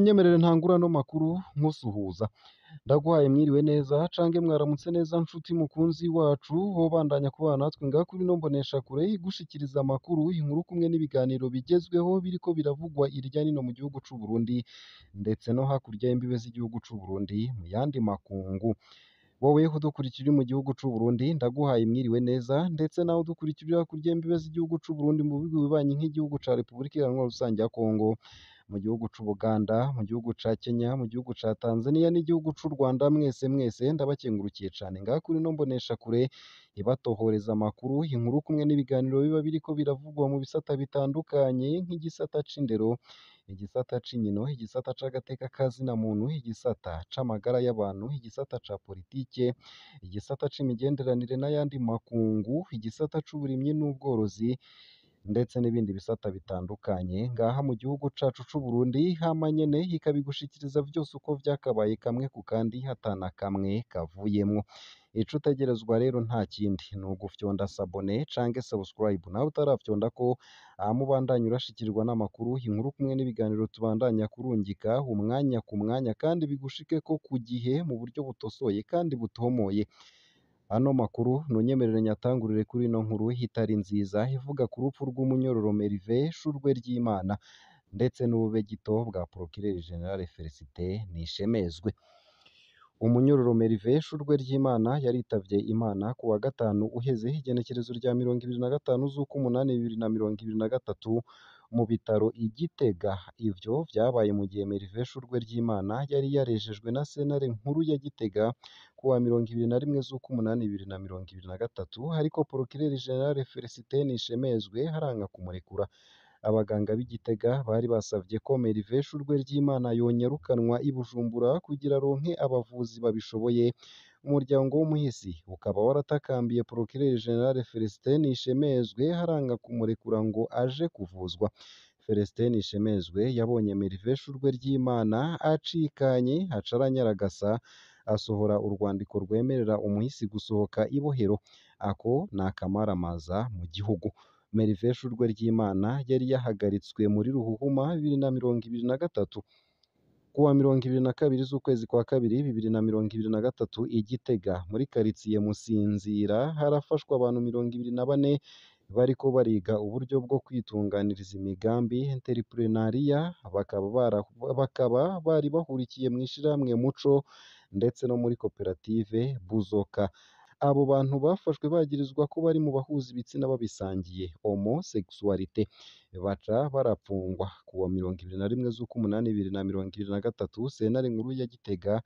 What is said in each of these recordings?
Unyemerere ntangure ano makuru nkusuhuza, ndaguhaye mwiriwe neza cange mwaramutse neza nshuti mukunzi wacu wobandanya kubana natwe ngaha kuri ino mboneshakure igushikiriza amakuru, inkuru kumwe n'ibiganiro bigezweho biriko biravugwa irya nino mu gihugu c'u Burundi ndetse no hakurya y'imbibe z'igihugu c'u Burundi mu yandi makungu. Wowe udukurikira uri mu gihugu c'u Burundi ndaguhaye mwiriwe neza, ndetse nawe udukurikira uri hakurya y'imbibe z'igihugu c'u Burundi mu bihugu bibanyi nk'igihugu ca Repubulika Iharanira Rusangi ya Kongo, mu gihugu c'Ubuganda, mu gihugu ca Kenya, mu gihugu ca Tanzania n'igihugu c'u Rwanda, mwese mwese ndabakengurukiye cane. Ngaha kuri ino mboneshakure ibatohoreza amakuru, inkuru kumwe n'ibiganiro biba biriko biravugwa mu bisata bitandukanye nk'igisata c'indero, igisata c'inkino, igisata c'agateka ka zina muntu, igisata c'amagara y'abantu, igisata ca politike, igisata c'imigenderanire n'ayandi makungu, igisata c'uburimyi n'ubworozi ndetse n'ibindi bisata bitandukanye ngaha mu gihugu cacu c'u Burundi, hama nyene ikabigushikiriza vyose uko vyakabaye kamwe ku kandi hatana kamwe kavuyemwo. Ico utegerezwa rero nta kindi ni ugufyonda sabone canke subscribe, nawe utarafyondako hama ubandanye urashikirwa n'amakuru, inkuru kumwe n'ibiganiro tubandanya kurungika umwanya ku mwanya kandi bigushikeko ku gihe mu buryo butosoye kandi butomoye. Ano makuru nunyemerere nyatangurire kuri ino nkuru itari nziza ivuga ku rupfu rw'umunyororo Merve Shurwe ry'Imana ndetse n'ubube gito bwa Procureur General Felicite Nishemezwe. Umunyororo Merve Shurwe ry'Imana yaritavye Imana ku wa gatanu uheze igenekerezo rya 25 z'ukumunani 2023 mu bitaro i Gitega. Ivyo vyabaye mu gihe Merve Shurwe ry'Imana yari yarejejwe na sentare nkuru ya Gitega ku wa 21 z'ukumunani 2023, ariko Procureur General Felicite Nishemezwe aranka kumurekura. Abaganga b'i Gitega bari basavye ko Merve Shurwe ry'Imana yonyarukanwa i Bujumbura kugira aronke abavuzi babishoboye. Umuryango w'umuhisi ukaba waratakambiye Procureur General Felicite Nishemezwe aranka kumurekura ngo aje kuvuzwa. Felicite Nishemezwe yabonye Merve Shurwe ry'Imana acikanye aca aranyaragasa asohora urwandiko rwemerera umuhisi gusohoka ibohero. Ako ni akamaramaza mu gihugu. Merve Shurwe ry'Imana yari yahagaritswe muri Ruhuhuma 2023. Ku wa 22 z'ukwezi kwa kabiri 2023 i Gitega muri karitsiye Musinzira harafashwe abantu 24 bariko bariga uburyo bwo kwitunganiriza imigambi entrepreneuria, bakaba bari bahurikiye mw'ishirahamwe Muco ndetse no muri koperative Buzoka. Abo bantu bafashwe bagirizwa ko bari mu bahuza ibitsina babisangiye homosexualité, baca barapfungwa. Ku wa 21 z'ukumunani 2023 sentare nkuru ya Gitega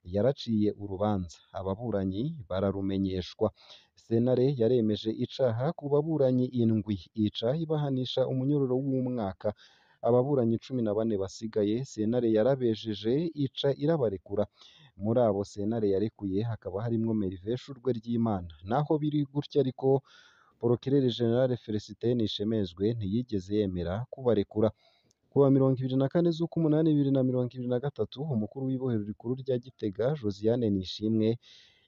yaraciye urubanza, ababuranyi bararumenyeshwa. Sentare yaremeje icaha ku baburanyi indwi, ica ibahanisha umunyororo w'umwaka. Ababuranyi 14 basigaye sentare yarabejeje ica irabarekura. Muri abo sentare yarekuye hakaba harimwo Merve Shurwe ry'Imana. Naho biri gutyo ariko Procureur General Felicite Nishemezwe ntiyigeze yemera kubarekura. Ku wa 24 z'ukumunani 2023 umukuru w'ibohero rikuru rya Gitega Josiane Nishimwe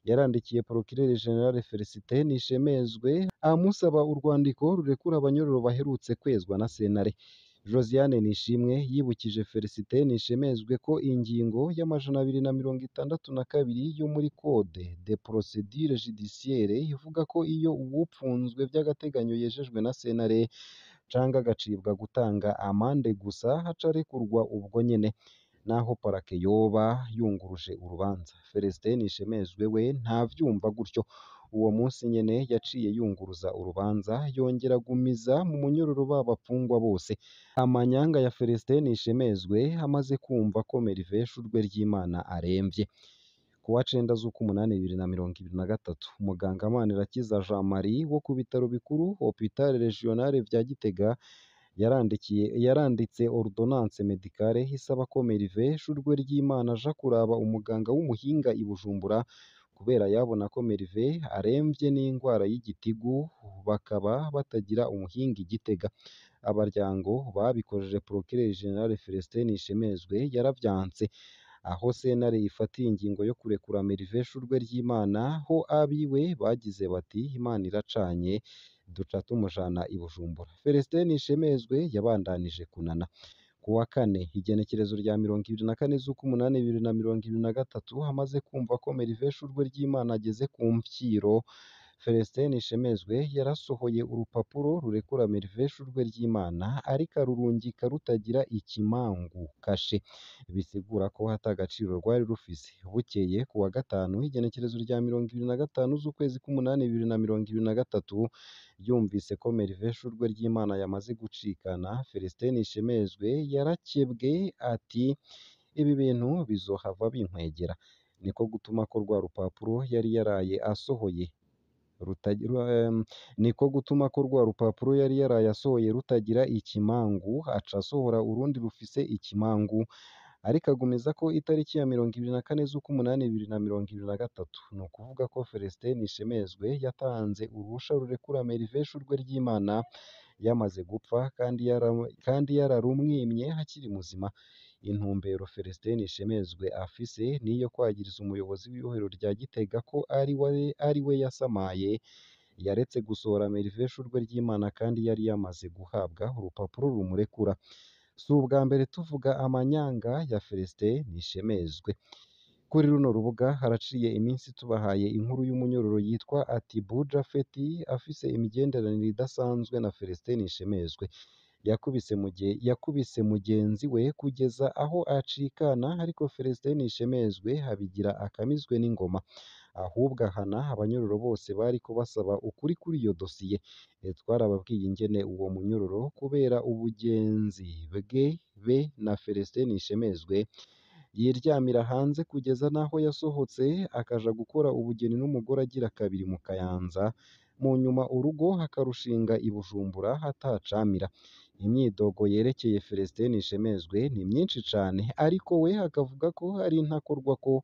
yarandikiye Procureur General Felicite Nishemezwe amusaba urwandiko rurekura abanyororo baherutse kwezwa na sentare. Josiane Nishimwe yibukije Felicite Nishemezwe ko ingingo y'262 yo muri Code de procédure judiciaire ivuga ko iyo uwupfunzwe vy'agateganyo yejejwe na sentare canke agacibwa gutanga amande gusa aca arekurwa ubwo nyene, naho parake yoba yunguruje urubanza. Felicite Nishemezwe we ntavyumva gutyo. Uwo munsi nyene yaciye yunguruza urubanza yongera agumiza mu munyororo ba bapfungwa bose. Amanyanga ya Felicite Nishemezwe amaze kumva ko Merve Shurwe ry'Imana aremvye. Ku wa 9 z'ukumunani 2023 muganga Manirakiza Jean Marie wo ku bitaro bikuru Hôpital Regional vya Gitega yaranditse ordonnance médicale isaba ko Merve Shurwe ry'Imana aja kuraba umuganga w'umuhinga i Bujumbura kubera yabona ko Merve aremvye n'ingwara y'igitigu, bakaba batagira umuhinga i Gitega. Abaryango babikojeje Procureur General Felicite Nishemezwe yaravyanse. Aho sentare ifatiye ingingo yo kurekura Merve Shurwe ry'Imana, ho abiwe bagize bati Imana iracanye duca tumujana i Bujumbura. Felicite Nishemezwe yabandanije kunana. Ku wa kane igenekerezo rya 24 z'ukumunani 2023, amaze kumva ko Merve Shurwe ry'Imana ageze ku mvyiro, Celestin Nishemezwe yarasohoye urupapuro rurekura Merve Shurwe ry'Imana, ariko arurungika rutagira ikimangu kashe, bisigura ko ata gaciro rwari rufise. Bukeye ku wa gatanu igenekerezo rya 25 z'ukwezi k'umunani 2023, yumvise ko Merve Shurwe ry'Imana yamaze gucikana, Celestin Nishemezwe yarakebwe ati ibi bintu bizohava binkwegera. Niko gutuma ko rwa rupapuro yari yaraye asohoye niko gutuma ko rwa rupapuro yari yaraye asohoye rutagira ikimangu, aca asohora urundi rufise ikimangu, ariko agumeza ko itariki ya 24 z'ukumunani 2023. Ni ukuvuga ko Celestin Nishemezwe yatanze uruhusha rurekura Merve Shurwe ry'Imana yamaze gupfa kandi yararumwimye akiri muzima. Intumbero Celestin Nishemezwe afise niyo kwagiriza umuyobozi w'ibohero rya Gitega ko ari we yasamaye, yaretse gusohora Merve Shurwe ry'Imana kandi yari yamaze guhabwa urupapuro rumurekura. Si ubwa mbere tuvuga amanyanga ya Celestin Nishemezwe. Kuri runo rubuga haraciye iminsi tubahaye inkuru y'umunyororo yitwa Atibu Japhet afise imigenderanire idasanzwe na Celestin Nishemezwe. Yakubise mugenzi we kugeza aho acikana, ariko Celestin Nishemezwe abigira akamizwe n'ingoma, ahubwo ahana abanyororo bose bariko basaba ukuri kuri iyo dosiye. Twarababwiye ingene uwo munyororo kubera ubugenzi bwe be na Celestin Nishemezwe yiryamira hanze kugeza n'aho yasohotse akaja gukora ubugeni n'umugore agira kabiri mu Kayanza, mu nyuma urugo akarushinga i Bujumbura atacamira. Imyidogo yerekeye Celestin Nishemezwe ni myinshi cane, ariko we akavuga ko ari intakorwa ko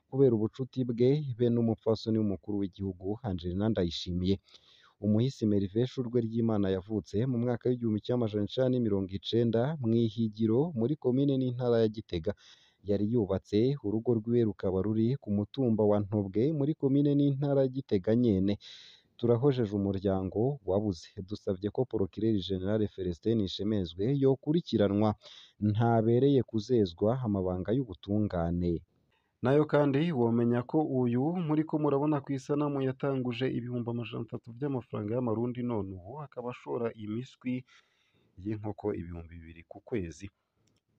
kubera ubucuti bwe be n'umupfasoni w'umukuru w'igihugu Angelina Ndayishimiye. Umuhisi Merve Shurwe ry'Imana yavutse mu mwaka w'1990 mw'Ihigiro muri komine n'intara ya Gitega. Yari yubatse urugo rwiwe rukaba ruri ku mutumba wa Ntobwe muri komine n'intara ya Gitega nyene. Turahojeje umuryango wabuze, dusavye ko Procureur General Celestin Nishemezwe yokurikiranwa, ntabereye kuzezwa amabanga y'ubutungane. Nayo kandi womenya ko uyu muriko murabona kw'isanamu yatanguje 300,000 vy'amafaranga y'amarundi, none ubu akaba ashora imiswi y'inkoko 2000 ku kwezi.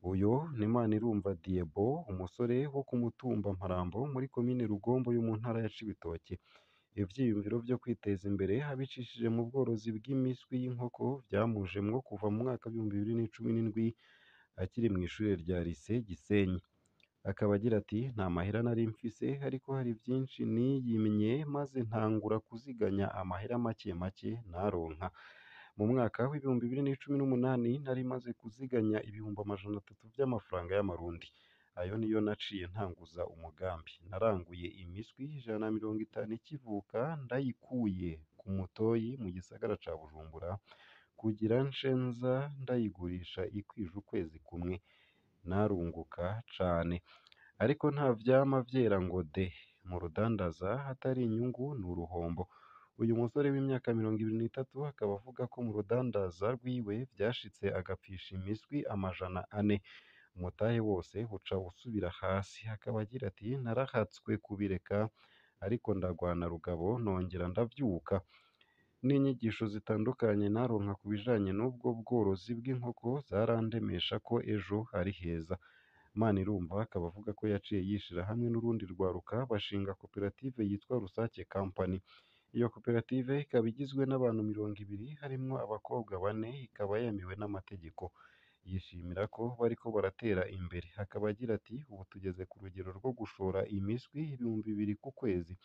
Uyu ni Manirumva Diebo, umusore wo ku mutumba Mparambo muri komine Rugombo yo mu ntara ya Cibitoke. Ivyiyumviro vyo kwiteza imbere abicishije mu bworozi bw'imiswi y'inkoko vyamujemwo kuva mu mwaka w'2017 akiri mw'ishure rya Lycée Gisenyi. Akaba agira ati nta mahera nari mfise, ariko hari vyinshi niyimye maze ntangura kuziganya amahera make make naronka. Mu mwaka w'2018 nari maze kuziganya 300,000 vy'amafaranga y'amarundi. Ayo niyo naciye ntanguza umugambi. Naranguye imiswi 150 ikivuka ndayikuye ku Mutoyi mu gisagara ca Bujumbura kugira nce nza ndayigurisha ikwije ukwezi kumwe. Narunguka cane, ariko nta vyama vyera ngo de. Mu rudandaza hatari inyungu ni uruhombo. Uyu musore w'imyaka 23 akaba avuga ko mu rudandaza rwiwe vyashitse agapfisha imiswi 400, umutahe wose uca usubira hasi. Akaba agira ati narahatswe kubireka, ariko ndagwana rugabo nongera ndavyuka. N'inyigisho zitandukanye naronka ku bijanye n'ubwo bworozi bw'inkoko zarandemesha ko ejo ari heza. Manirumva akaba avuga ko yaciye yishira hamwe n'urundi rwaruka bashinga koperative yitwa Rusake Company. Iyo koperative ikaba igizwe n'abantu 20 harimwo abakobwa bane, ikaba yemewe n'amategeko. Yishimira ko bariko baratera imbere. Akaba agira ati ubu tugeze ku rugero rwo gushora imiswi 2000 ku kwezi.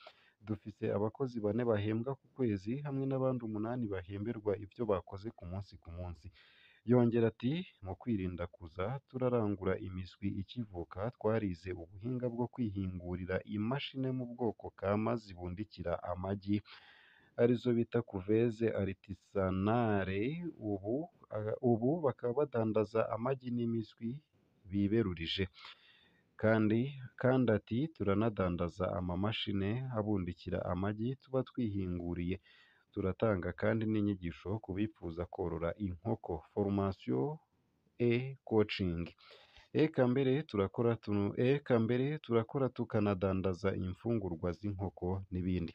Dufise abakozi bane bahembwa ku kwezi hamwe n'abandi 8 bahemberwa ivyo bakoze ku munsi ku munsi. Yongera ati mu kwirinda kuza turarangura imiswi ikivuka, twarize ubuhinga bwo kwihingurira imashini mu bwoko kama zibundikira amagi, arizo bita couveuse artisanale. Ubu bakaba badandaza amagi n'imiswi biberurije. Kandi ati turanadandaza amamashini abundikira amagi tuba twihinguriye. Turatanga kandi n'inyigisho ku bipfuza korora inkoko, formation E-coaching. Eka mbere turakora eka mbere turakora tukanadandaza imfungurwa z'inkoko n'ibindi.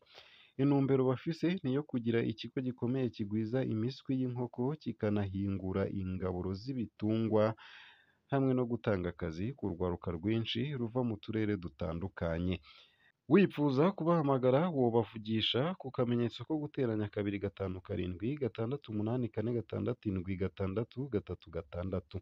Intumbero bafise niyo kugira ikigo gikomeye kigwiza imiswi y'inkoko kikanahingura ingaburo z'ibitungwa hamwe no gutanga akazi ku rwaruka rwinshi ruva mu turere dutandukanye. Wipfuza kubahamagara wobavugisha ku kamenyetso ko guteranya 257 684 676 336.